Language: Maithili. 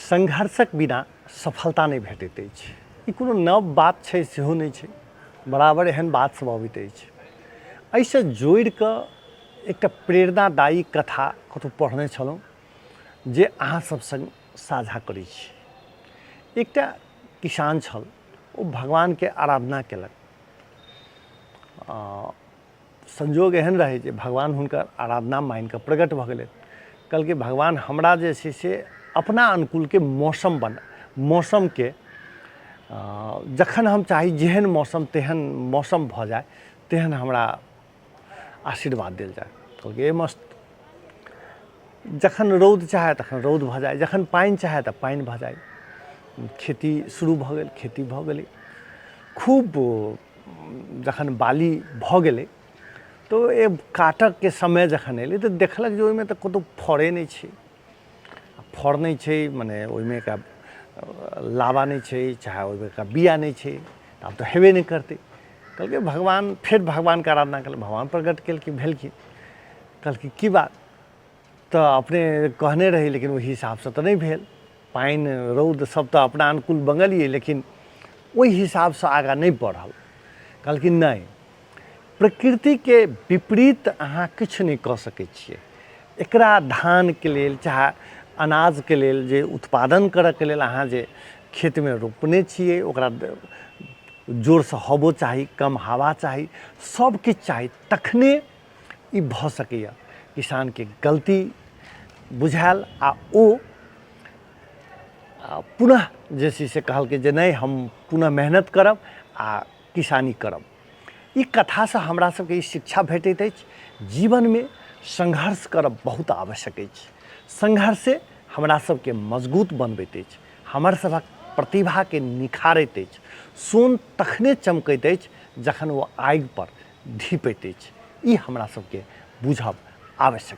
संघर्षक बिना सफलता नहि भेटैत अछि। ई कोनो नव बात छै सेहो नहि छै, बराबर एहन बात सब अबैत अछि। एहिसँ जोड़ि कऽ एकटा प्रेरणादायी कथा कतहु पढ़ने छलहुँ जे अहाँ सब सङ्ग साझा करै छी। एकटा किसान छल, ओ भगवानके आराधना केलक। संयोग एहन रहै जे भगवान हुनकर आराधना मानिकऽ प्रकट भऽ गेलथि। कहलकै भगवान हमरा जे छै से अपना अनुकूलके मौसम बना मौसमके जखन हम चाही जेहन मौसम तेहन मौसम भऽ जाय तेहन हमरा आशीर्वाद देल जाय। कहलकै मस्त। जखन रौद चाहै तखन रौद भऽ जाय, जखन पानि चाहै तऽ पानि भऽ जाय। खेती शुरू भऽ गेल, खेती भऽ गेलै। खूब जखन बाली भऽ गेलै तऽ ओ काटऽके समय जखन एलै तऽ देखलक जे ओहिमे तऽ कतहु फड़ै नहि छै, फड़ नहि छै मने ओहिमे का लाबा नहि छै, चाहे ओहिमे का बिआ नहि छै, आब तऽ हेबे नहि करतै। कहलकै भगवान, फेर भगवानके आराधना केलक, भगवान प्रकट केलखिन भेलखिन। कहलखिन की बात, तऽ अपने कहने रही लेकिन ओहि हिसाबसँ तऽ नहि भेल, पानि रौद सब तऽ अपना अनुकूल मंगलियै लेकिन ओहि हिसाबसँ आगाँ नहि बढ़ल। कहलखिन नहि, प्रकृतिके विपरीत अहाँ किछु नहि कऽ सकै छियै। एकरा धानके लेल चाहे अनाजके लेल जे उत्पादन करऽके लेल अहाँ जे खेतमे रोपने छियै ओकरा जोरसँ हवो चाही, कम हवा चाही, सब किछु चाही तखने ई भऽ सकैए। किसानके गलती बुझायल आ ओ पुनः जे छै से कहलकै जे नहि हम पुनः मेहनत करब आ किसानी करब। ई कथासँ हमरा सबके ई शिक्षा भेटैत अछि जीवनमे संघर्ष करब बहुत आवश्यक अछि। संघर्षे हमरा सबके मजगूत बनबैत अछि, हमर सभक प्रतिभाके निखारैत अछि। सोन तखने चमकैत अछि जखन ओ आगिपर धीपैत अछि। ई हमरा सबके बुझब आवश्यक।